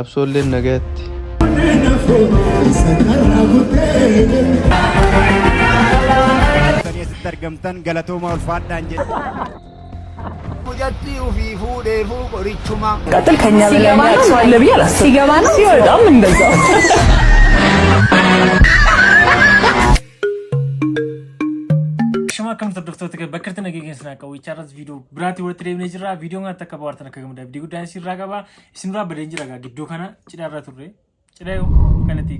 Qabsoolleen nagayatti. Tanii asitti argamtan galatoomaa ulfaadhaan jedha. Mucattii ufii fuudheefuu qorichuma. ቀጥል ከኛ በላይ የሚያውቅ ሰው አለ ብዬ አላስብም። ሲገባ ነው ሲወጣም እንደዛው። Shuma akkam hordoftoota kee bakka irratti nageenya isin akka wiichaarras viidiyoo biraatii walitti deemnee jirra. Viidiyoon kan akka bohaartan akka gammadaa abdii guddaan isin irraa qaba. Isin irraa badeen jira gaa gidduu kana cidha irra turre. Cidha yoo kan itti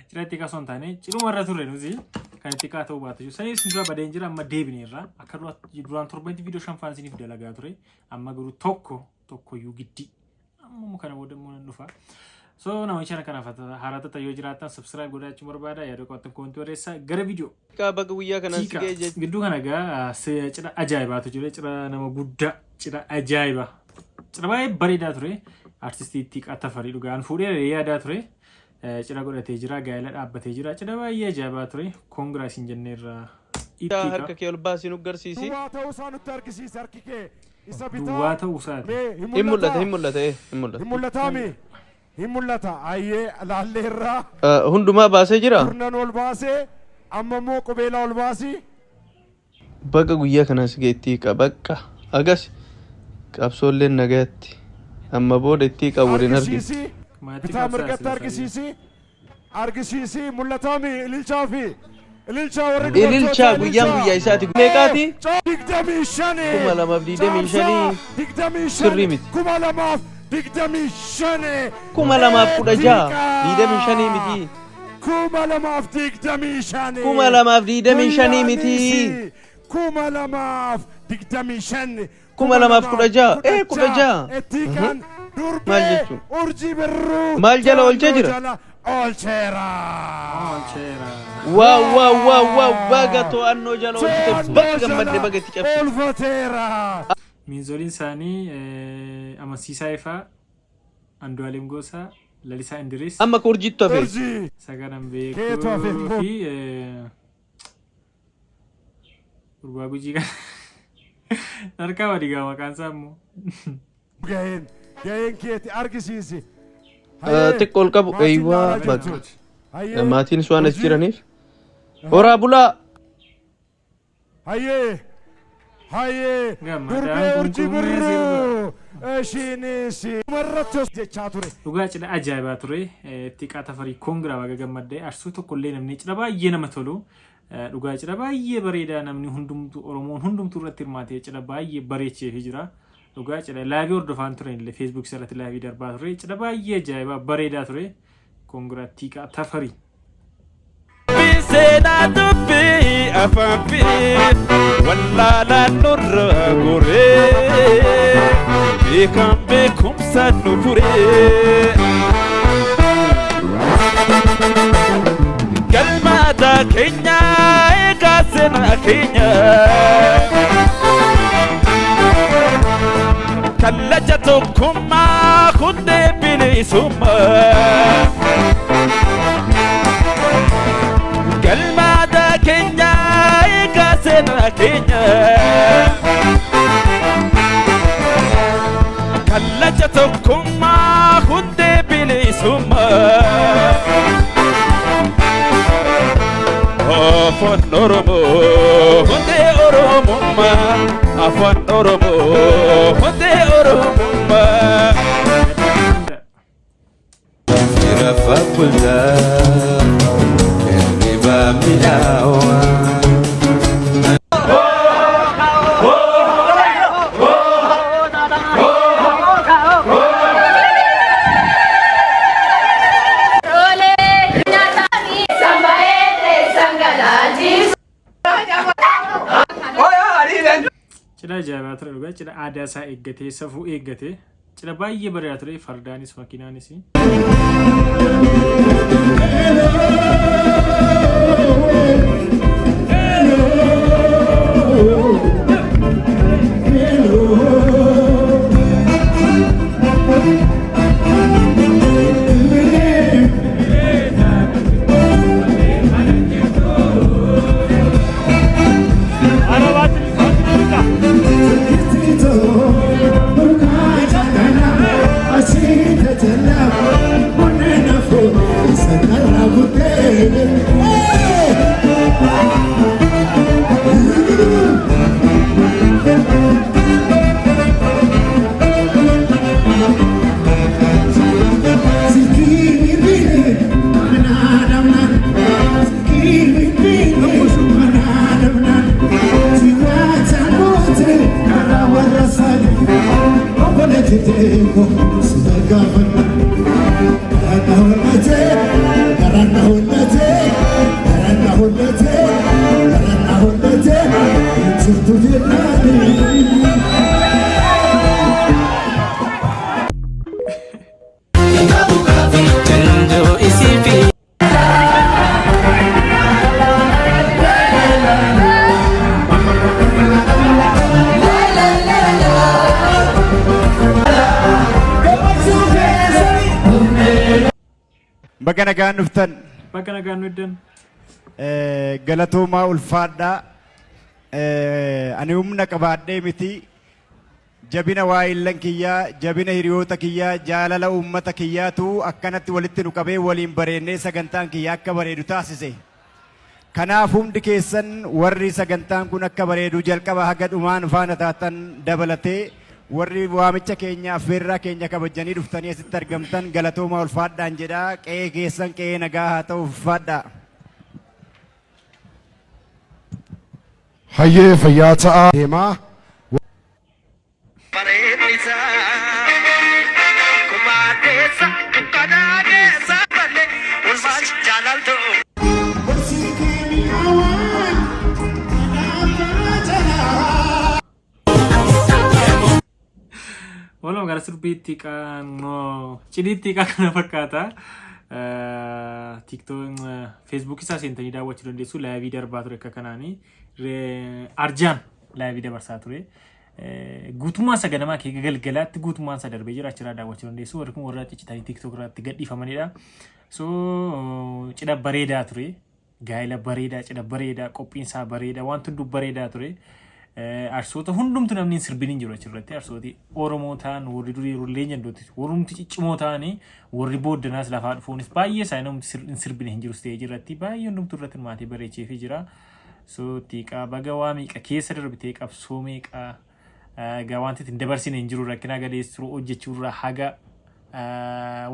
cidha itti osoo hin taane cidhuma irra turre nuti kan itti ta'uu baatu jiru. Sanii isin dura badeen jira amma deebine irra akka duraan torbanitti viidiyoo shan faana isiniif dalagaa ture. Amma garuu tokko tokkoyyuu giddii. Amma kana booda immoo nan dhufa. So nama channel kanaaf haaraa taatan yoo jiraattan subscribe godhachuu barbaada. Yaada qabaattan comment barreessaa. Gara viidiyoo. Xiqqaa baga guyyaa kanaan si ga'e jechuudha. Gidduu kana egaa cidha ajaa'ibaatu jira. Cidha nama guddaa, cidha ajaa'ibaa. Cidha baay'ee bareedaa ture. Artistii Ittiiqaa Tafarii dhugaan fuudhee yaadaa ture. Cidha godhatee jira. Gaa'ela dhaabbatee jira. Cidha baay'ee ajaa'ibaa ture. Congra isin jenneerra. Ittiiqaa. Harka kee ol baasii nu garsiisi. Duwwaa ta'uu isaa nutti argisiisa harki kee. Isa bitaa. Duwwaa ta'uu isaati. Mee hin Hin mul'ata mul'ataa? hin mul'ata hin mul'ata. Hin mul'ataami? Hin mul'ata. Ayyee laalleerraa. Hundumaa baasee jira. Kurnan ol baasee amma immoo qubeelaa ol baasii. Baga guyyaa kanaan si ga'e Ittiiqaa bakka agas qabsoolleen nagayatti. Amma booda Ittiiqaa waliin argina. Argisiisi. Maatii Bitaa qabsaa mirgatti sila argisiisi. Argisiisi mul'ataami ililchaa fi ililchaa warri Ililchaa guyyaan guyyaa isaati. Meeqaati? 25. 2025. 25. Sirrii miti. 2025. 2016. 25 miti. 2025. 2025 miti. 2025. 2016. 16. Ittiiqaan Maal durbee jechuun? Urjii Birruu Maal jala oolchee jira? jala oolcheera. Oolcheera. Waaw waaw waaw waaw baga to'annoo jala oolchite baga gammadde baga itti cabsite. Oolfateera. Miinzoliin isaanii Amansiisaa Ifaa, Andu'aalem Gosaa, Lalisaa Indiris, Amma ka urjiitu hafe. Urjii. Sagaran Keetu hafe. Beekuu fi Gurbaa Gujii kana. Harkaa wadigaa maqaan isaa immoo. Gaheen keeti argisiisi. Xiqqoo ol qabu Maatiin eeywaa ilaalaa baga. jirtu. Hayyee. Maatiin waan as Urjii. jiraniif. Horaa bulaa. Hayyee. Hayyee. Gammadaan Durbee Urjii kunkummee Birruu. Ishiinis marratti jechaa ture. Dhugaa cidha ajaa'ibaa ture. Ittiiqaa Tafarii congra baga gammaddee arsuu tokkollee namni cidha baay'ee nama tolu. Dhugaa cidha baay'ee bareedaa namni hundumtuu Oromoon hundumtuu irratti hirmaatee cidha baay'ee bareecheefii jira. Dhugaa cidha live hordofaan ture illee Facebook irratti live darbaa ture. Cidha baay'ee ajaa'ibaa bareedaa ture. Congra Ittiiqaa Tafarii. Seenaa dubbii afaan fi wallaalaan nurra goree beekan beekumsa nu furee. Galmaata keenya eegaa seenaa keenya. Kallacha tokkummaa hundee bilisummaa. Galmaata keenya eegaa seenaa keenya. Kallacha tokkummaa hundee bilisummaa. Afaan Oromoo hundee Oromummaa. Afaan Oromoo hundee Oromummaa. Rafa bulaa hirribaa mi'aawaa. Cidha ajaa'ibaa ture dhugaa cidha aadaa isaa eeggatee safuu eeggatee cidha baay'ee bareedaa ture fardaanis makiinaanis. Janjoo isii fi. Baga nagaan dhuftan. Bakka nagaan nu iddan. Galatoomaa ulfaadhaa. Ani humna qabaadhee miti. Jabina waayillan kiyyaa, jabina hiriyoota kiyyaa, jaalala uummata kiyyaatu akkanatti walitti nu qabee waliin bareennee sagantaan kiyya akka bareedu taasise. Kanaaf hundi keessan warri sagantaan kun akka bareedu jalqaba haga dhumaan faana taatan dabalatee warri waamicha keenya affeerraa keenya kabajanii dhuftanii asitti argamtan galatoomaa ulfaadhaan jedha. Qe'ee keessan qe'ee nagaa haa ta'u ulfaadhaa. Hayyee fayyaa ta'aa deemaa. Walumaa gala sirbiitti qaanoo cidhiitti qaa kana fakkaata. TikTok Facebook isaa seentanii daawwachuu dandeessu. Laayivii darbaa ture akka kanaanii. Arjaan laayivii dabarsaa ture. Guutummaan isaa ganamaa kee galgalaatti guutummaan isaa darbee jira achirraa daawwachuu dandeessu. Warri kun warra ciccitanii TikTok irratti gadhiifamanidha. So cidha bareedaa ture. Gaa'ela bareedaa, cidha bareedaa, qophiin isaa bareedaa, wanti hunduu bareedaa ture. Arsoota hundumtu namni hin sirbin hin jiru achirratti. Arsooti Oromoo ta'an warri durii warri leenjandooti warrumti ciccimoo ta'anii warri booddanaas lafaa dhufuunis baay'ee isaanii namni hin sirbine hin jiru isteejii irratti baay'ee hundumtu irratti hirmaatee bareecheefii jira. So xiiqaa baga waa meeqa keessa darbitee qabsoo meeqa egaa wanti ittiin dabarsine hin jiru rakkina galeessuu hojjechuurraa haga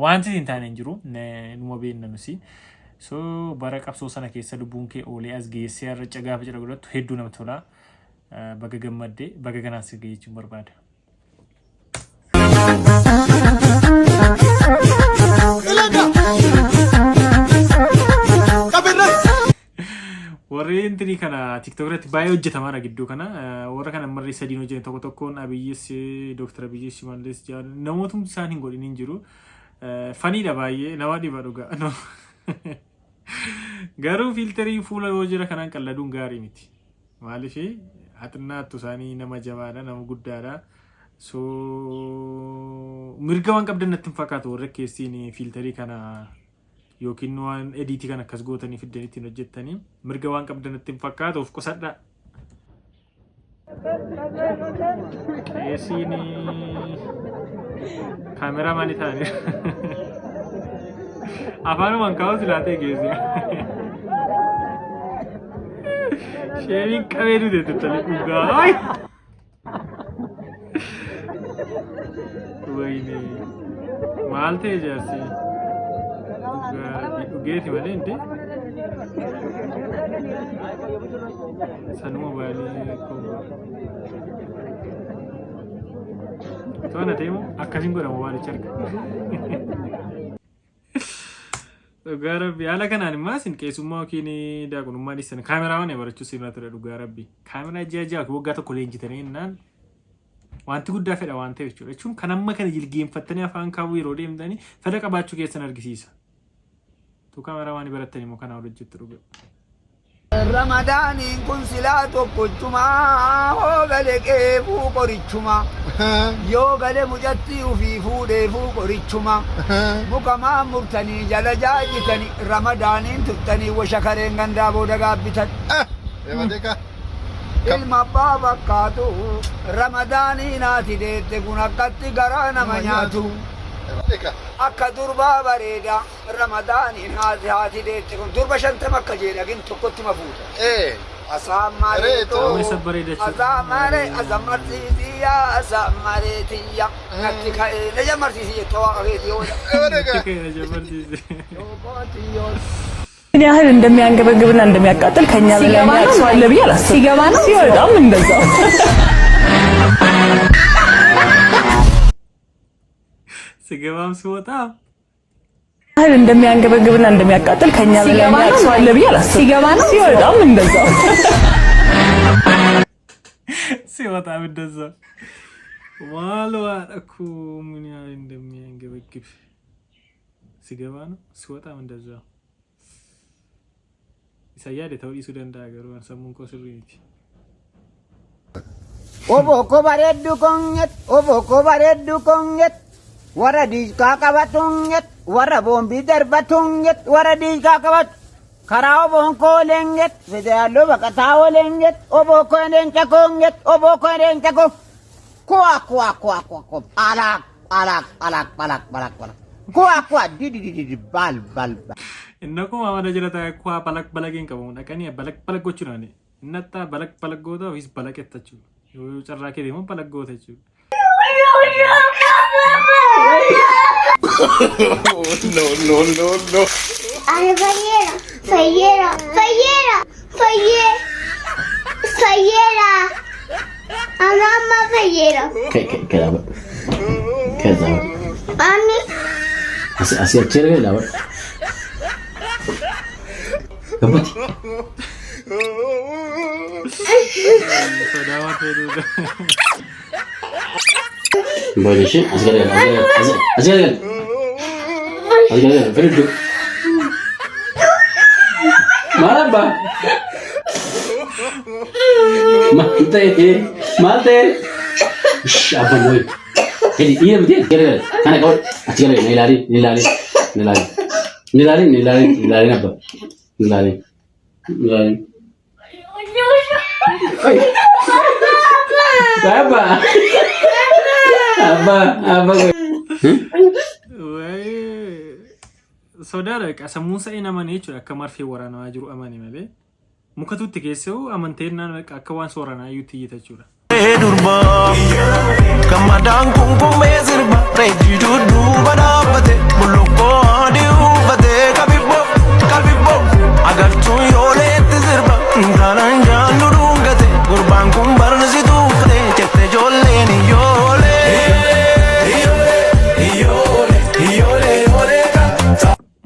wanti ittiin taane hin jiru numa beekna nusi. So bara qabsoo sana keessa lubbuun kee oolee as geessee har'a gaafa cidha godhattu hedduu namatti tola. Baga gammadde baga kanaan si ga'e jechuun barbaada. Warri intinii kana TikTok irratti baay'ee hojjetamaadha gidduu kana. Warra kana marri sadiin hojjetan tokko tokkoon Abiyyis, Dooktar Abiyyis, Shimallis, Jaal namootumti isaan hin godhin hin jiru. Faniidha baay'ee nama dhiba dhugaa. Garuu fiiltarii fuula yoo jira kanaan qalladuun gaarii miti. Maaliif haxinnaattu isaanii nama jabaadha nama guddaadha. So mirga waan qabdan natti hin fakkaatu warra keessin fiiltarii kana yookiin waan ediitii kana akkas gootanii fiddanii ittiin hojjettanii mirga waan qabdan natti hin fakkaatu of qusadhaa. Qeesiin kaameraa maalii ta'anii afaanumaan kaa'u silaatee geesse. Sheemiin qabee dute tattalee dhugaa. Wayne maal ta'e jaarsi? Dhugaa rabbii dhugeeti malee hindi. Sanuma baalii koo. Toona ta'e moo akkasiin godha mobaalicha arga. Dhugaa rabbi haala kanaan immoo isin qeesummaa yookiin daaqonummaa dhiistan kaameraa mana barachuu sirna ture dhugaa rabbi. Kaameraa ji'a ji'a yookiin waggaa tokko leenjitanii jennaan wanti guddaa fedha waan ta'eef jechuudha. Jechuun kan amma kana jilgeenfattanii afaan kaabuu yeroo deemtanii fedha qabaachuu keessan argisiisa. Tu kaameraa waan barattanii immoo kanaa hojjettu dhugaa. Ramadaaniin kun silaa tokkochuma hoo gale qeefuu qorichuma yoo gale mucattii ufii fuudheefuu qorichuma muka maa murtanii jala jaajitani ramadaaniin tuttanii washakareen gandaa booda gaabbitan. Ilma abbaa fakkaatu ramadaanii naati deette kun akkatti garaa nama nyaatu. Akka durbaa bareeda Ramadaaniin haati haati deette kun durba 50 akka jeedha gin tokkotti ma fuuta. Asaamareetoo Amma isa bareeda jechuudha. asaamaree asamarsiisiyaa asaamaree tiyya natti ka'ee na jammarsiisi jetta waaqa keetii oola. Natti ka'e na jammarsiise. ምን ያህል እንደሚያንገበግብና እንደሚያቃጥል ከኛ በላይ የሚያውቅ ሰው አለ ብዬ አላስብም። ሲገባ ነው ሲወጣም እንደዛው። ስገባም ስወጣም ያህል እንደሚያንገበግብና እንደሚያቃጥል ከኛ በላይ የሚያውቅ ሰው አለ ብዬ አላስብም። ሲገባ ነው ሲወጣም እንደዛው። ሲወጣም እንደዛ ማለዋ እኮ ምን ያህል እንደሚያንገበግብ ሲገባ ነው ሲወጣም እንደዛው። Isa yaade ta'uu dhiisuu danda'a garuu sammuun koo sirrii miti. Obbo bareeddu konget, obbo bareeddu konget, warra diiskaa qabatunget, warra boombii darbatunget, warra diiskaa qabatu. Karaa oboon koo leenget, federaaloo baqataa oleenget, obbo koo leenca koonget, obbo koo leenca koo. Kuwa kuwa kuwa kuwa kuwa, alaak alaak alaak alaak alaak alaak. Kuwa kuwa di di di di bal bal bal. Inni akkuma mana jira ta'e kuwaa balaq balaqeen qabamu dhaqanii balaq balaq gochuudhaan inni attaa balaq balaq goota ofiis balaqetta jechuudha. Yoo carraa kee deemuun balaq goota jechuudha. No, no, no, no. Ani fayyeera, fayyeera, fayyeera, fayyee, fayyeera. Ani amma fayyeera. Quedaba. Quedaba. Ani Asii achi erga dhaabadhu. Gabbati. Sodaa waan ta'eef. Booda ishee as garagala as garagala as garagala as garagala firiddu. Maal abbaa? Maal ta'e? Maal ta'e? Shh abbaan wayi. Hedi dhiira miti garagala kana qabadhu achi garagala na ilaali na ilaali na ilaali na ilaali na ilaali na ilaali abbaa na ilaali na ilaali. Abba abba abba. Sodaadha egaa sammuun isaa hin amane jechuudha akka marfee waraanaa jiru amane malee mukatutti keessoo amanteennaan akka waan sooranaa iyyuu itti iyyata jechuudha. Durba gammadaan kunkumee sirba reejjii dudduuba dhaabbate bullukkoo adii uffate kabibbo kabibbo agartuun yooleetti sirba intalaan jaallu dhungate gurbaan kun barnisi tuuffate jette ijoolleen iyyoolee iyyoolee iyyoolee iyyoolee.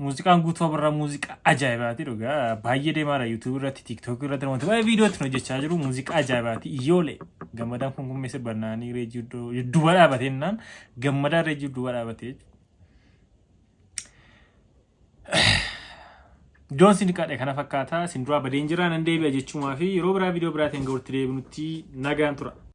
Muuziqaan Guutuu Abarraa muuziqaa ajaa'ibaati dhugaa. Baay'ee deemaadha YouTube irratti, TikTok irratti namoota baay'ee viidiyoo ittiin hojjechaa jiru. Muuziqaa ajaa'ibaati. Iyyoolee gammadaan kunkummee sirbannaanii reejii dudduuba dhaabatee naan gammadaan reejii dudduuba dhaabatee jechuudha. Iddoon isin qaadhe kana fakkaata. Isin duraa badeen jira nan deebi'a jechuumaa fi yeroo biraa viidiyoo biraatiin gahuutti deebinutti nagaan tura.